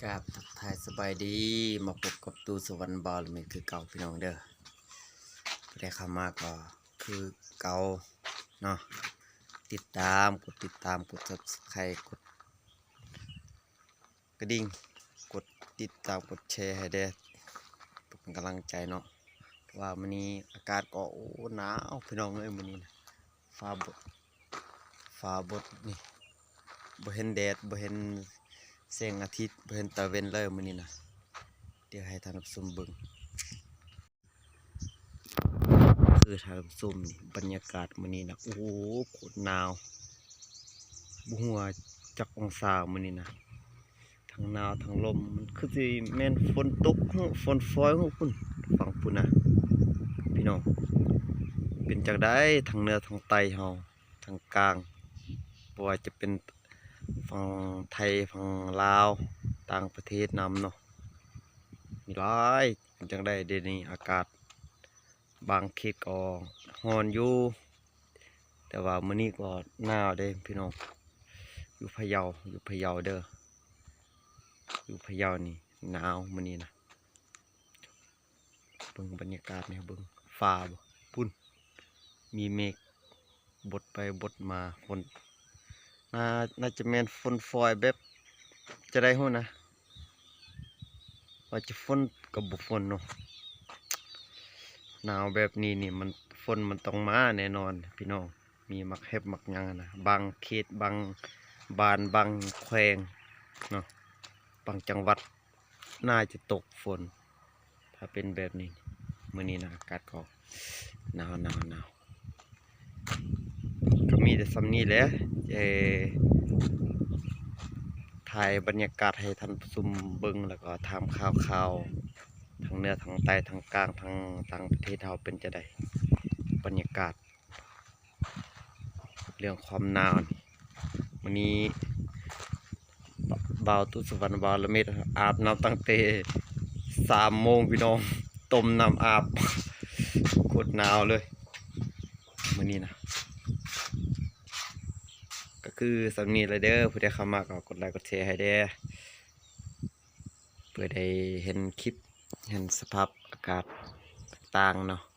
ກາບທັກທາຍສະບາຍດີ ມາພົບກັບຕູ້ສະຫວັນ ບ່າວລະເມດ ຄືເກົ່າພີ່ນ້ອງເດີ. ຜູ້ໃດເຂົ້າມາກໍຄືເກົ່າເນາະ ຕິດຕາມ ກົດຕິດຕາມ ກົດ Subscribe ກົດກະດິ່ງ ກົດຕິດຕາມ ກົດແຊໃຫ້ແດ່ ເປັນກຳລັງໃຈເນາະ. ເພາະວ່າມື້ນີ້ອາກາດກໍ ໂອ້ ໜາວພີ່ນ້ອງເອີຍ ມື້ນີ້ນະ ຟ້າບົດ ຟ້າບົດນີ້ ບໍ່ເຫັນແດດ ບໍ່ເຫັນແສງອາທິດ ບໍ່ເຫັນຕາເວັນເລີຍມື້ນີ້ນະ. ດຽວໃຫ້ທ່ານຜູ້ຊົມເບິ່ງ ຄືທ່ານຜູ້ຊົມນີ້ ບັນຍາກາດມື້ນີ້ນະ ໂອ້ໂຫ ໂຄດໜາວ ບໍ່ຮູ້ວ່າຈັກອົງສາມື້ນີ້ນະ. ທັງໜາວທັງລົມ ມັນຄືຊິແມ່ນຝົນຕົກ ຝົນຝອຍພຸ້ນ ຝັ່ງພຸ້ນນະພີ່ນ້ອງ. ເປັນຈັ່ງໃດ ທັງເໜືອທັງໃຕ້ເຮົາ ທັງກາງ ບໍ່ວ່າຈະເປັນຝັ່ງໄທ ຝັ່ງລາວ ຕ່າງປະເທດນຳເນາະ ມີຫຼາຍ. ເປັນຈັ່ງໃດ ດຽວນີ້ອາກາດ ບາງເຂດກໍຮ້ອນຢູ່ ແຕ່ວ່າມື້ນີ້ກໍໜາວເດ້ພີ່ນ້ອງ. ຢູ່ພະເຍົາ ຢູ່ພະເຍົາເດີ ຢູ່ພະເຍົານີ້ໜາວມື້ນີ້ນະ. ເບິ່ງບັນຍາກາດນີ້ ເບິ່ງຟ້າບໍ່ ພຸ້ນ ມີເມກບົດໄປບົດມາ ຝົນ ໜ້າ ໜ້າຈະແມ່ນຝົນຝອຍແບບ ຈະໄດ້ຮູ້ນະ ວ່າຈະຝົນກໍບໍ່ຝົນເນາະ. ໜາວແບບນີ້ນີ້ ມັນ ຝົນມັນຕ້ອງມາແນ່ນອນພີ່ນ້ອງ. ມີໝາກເຫັບໝາກຫຍັງນະ ບາງເຂດ ບາງບ້ານ ບາງແຂວງເນາະ ບາງຈັງຫວັດ ໜ້າຈະຕົກຝົນ ຖ້າເປັນແບບນີ້. ມື້ນີ້ນະ ອາກາດກໍໜາວ ໜາວ ໜາວ ກໍມີແຕ່ສ່ຳນີ້ແຫຼະ ເອີ ຖ່າຍບັນຍາກາດໃຫ້ທ່ານຜູ້ຊົມເບິ່ງ ແລ້ວກໍຖາມຂ່າວໆ ທັງເໜືອທັງໃຕ້ ທັງກາງ ທັງຕ່າງປະເທດເຮົາເປັນຈັ່ງໃດ ບັນຍາກາດ ເລື່ອງຄວາມໜາວນີ້ ມື້ນີ້ ບ່າວຕູ້ສະຫວັນ ບ່າວລະເມດ ອາບນ້ຳຕັ້ງແຕ່ສາມໂມງພີ່ນ້ອງ ຕົ້ມນ້ຳອາບ ໂຄດໜາວເລີຍມື້ນີ້ນະ. ກໍຄືສ່ຳນີ້ແຫຼະເດີ ຜູ້ໃດເຂົ້າມາກໍກົດໄລກົດແຊໃຫ້ແດ່ ເພື່ອໄດ້ເຫັນຄລິບ ເຫັນສະພາບອາກາດຕ່າງໆເນາະ.